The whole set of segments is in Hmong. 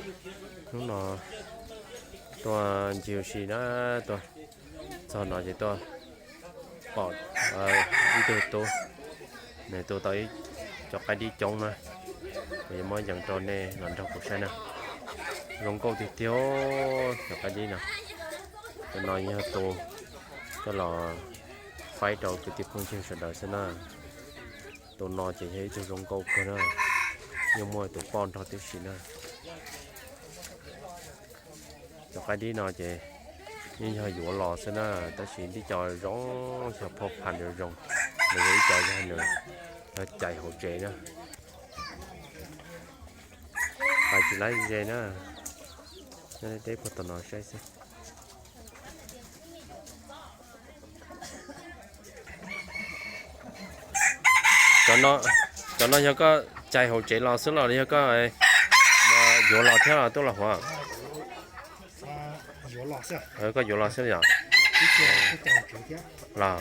Hnub no tuaj ncig ua si na, tuaj txog no ces tuaj pom ib tug tub, nws tu tau ib cov qaib dib coob na, kuv yuav muab yees rau nej los nrog kuv saib na. Zoo nkauj tiag tiag cov qaib dib no. Cov no yog tus coj los faib rau kwv tij phooj ywg sawv daws xwb na. Tus no ces yog ib tug zoo nkauj kawg na, yeej muaj tus poj nrog tib si na. Cov qaib dib no ces yeej yog yuav los xwb na, tab sis tib co zoo, xyov phoj phas zoo zoo, nws yog ib co yog nws cais hauv tsev na. Pais tsis laib ze na, teb puag tom no saib xwb. Cov no yog koj cais hauv tsev los xwb los yog koj yuav los thiab los tuaj los huv? Koj yuav los xwb yom? Los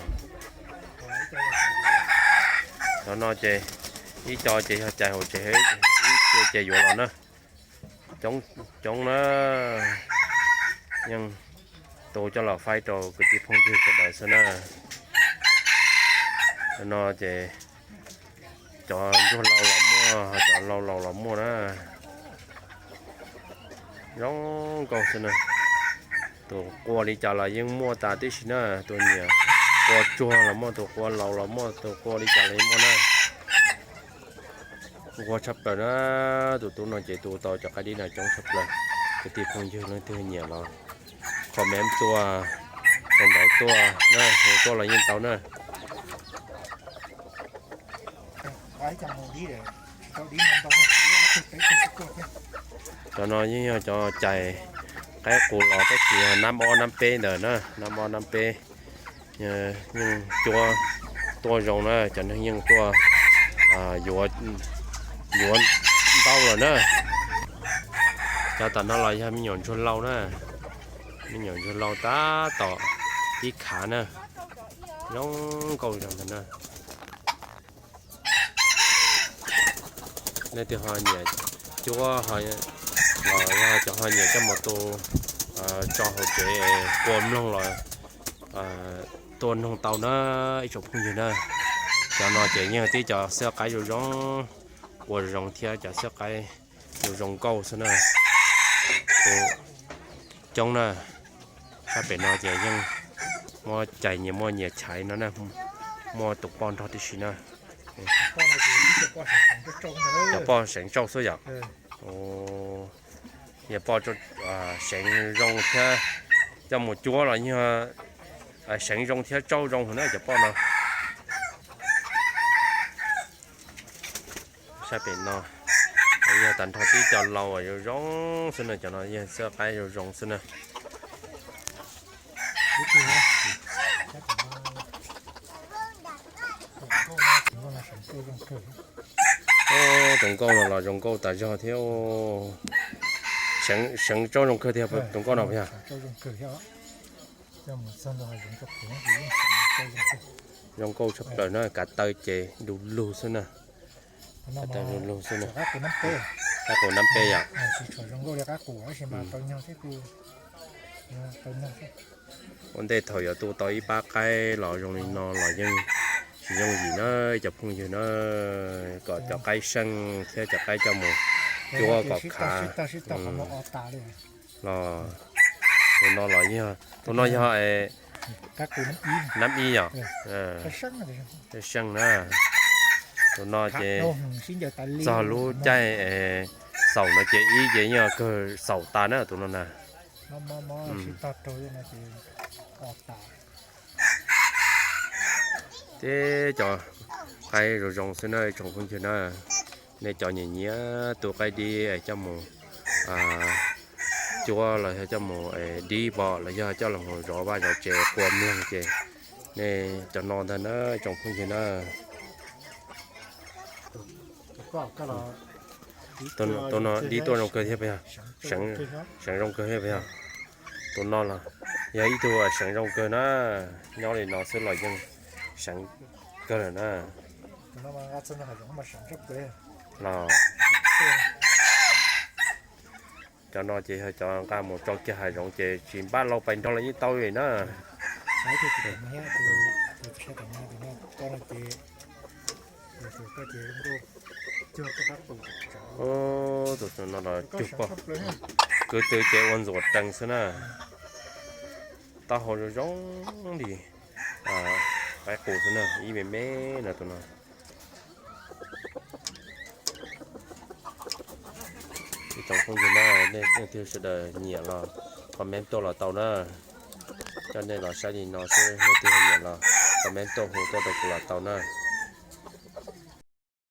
cov no ces ib co ces yog cais hauv tsev, ib co ces yuav los na. Coob coob na, yeej tu coj los faib rau kwv tij phooj ywg sawv daws xwb na. Cov no ces cov ntsuag laus los muaj, cov laus laus los muaj na. Zoo nkauj xwb na. Tus qua li cas los yeej muaj tas tib si na, tus nyiam qua tsuag los muaj, tus qua laus los muaj, tus qua li cas los yeej muaj na. Nquag tshaj plaws na, tus tub no ces tu tau cov qaib dib no coob tshaj plaws. Kwv tij phooj ywg leej twg nyiam los comment tuaj, ntawv tuaj na, hu tuaj los yeej tau na. Cov no yeej yog cov cais qaib qus los tab sis nab ob nab peb ntawd na, nab ob nab peb. Yeej cuab tuaj zoo na, cov neeg yeej tuaj yuav ntau lawm na. Cov tom no los yog me nyuam ntsuag lauj na, me nyuam ntsuag lauj tab tom ib khav na, zoo nkauj zog ntawd na. Leej twg ho nyiam cuab los yog cov ho nyiam coj mus tu tso hauv tsev qua mloog los tuaj noog tau na ib tsoom phooj ywg na. Cov no ces yeej tib cov xwb qaib zoo zoo, qua zoo thiab cov xwb qaib zoo zoo nkauj xwb na. Coob na, sab pem no ces yeej muaj cais nyias muaj nyias chais no na, muaj tus poj nrog tib si na. Cov poj seev tsauj xwb yom? Yog poj seev zoo thiab, coj mus cuab los yog seev zoo thiab tsauj zoo na cov poj no. Sab pem no yog tag nrho tib co laus zoo zoo xwb na, cov no yog xwb qaib zoo zoo xwb na. Tus nkauj no los zoo nkauj tas zog thiab. Seev tsauj zoo kawg tiag tus nkauj no puas yog? Zoo nkauj tshaj plaws na, kav taw ces du lug xwb na. Kav taw du lug xwb na. Qaib qus nab peb yom. Ua ntej thaum yuav tu tau ib pab qaib los zoo li no los yeej tsis yooj yim na cov phooj ywg na, kom cov qaib seej thiab cov qaib coj mus cuab kom khav. Los tus no los yog, tus no yog nab ib yom. Seej na, tus no ces txog lub caij xaus no ces ib ces yeej kawg xaus tas na tus no na. Tib cov qaib zoo zoo xwb na tsoom phooj ywg na. Nej cov nyiam nyiam tu qaib dib coj mus cuab los yog coj mus dib pom los yog coj los zov vaj zov tsev qua mloog ces nej cov no ntag na tsoom phooj ywg na. Tus no dib tuaj zoo kawg thiab puas yog? Seev zoo kawg thiab puas yog? Tus no los yog ib tug seev zoo kawg na, nyob li no xwb los yeej seev kawg lawm na. Los Cov no ces yog cov nqa mus tso kiag hav zoov ces tsis npaj lauj, pais nrog lawv yeej tau li na. Tus no los cug poj, kwv tw ces ua ntxuav rees xwb na. Taub hau zoo zoo li qaib qus xwb na, ib me me no tus no. Ib tsoom phooj ywg na, nej leej twg sawv daws nyiam los comment tuaj los tau na. Coj nej los saib li no xwb, nej leej twg nyiam los comment tuaj hu tuaj rau kuv los tau na.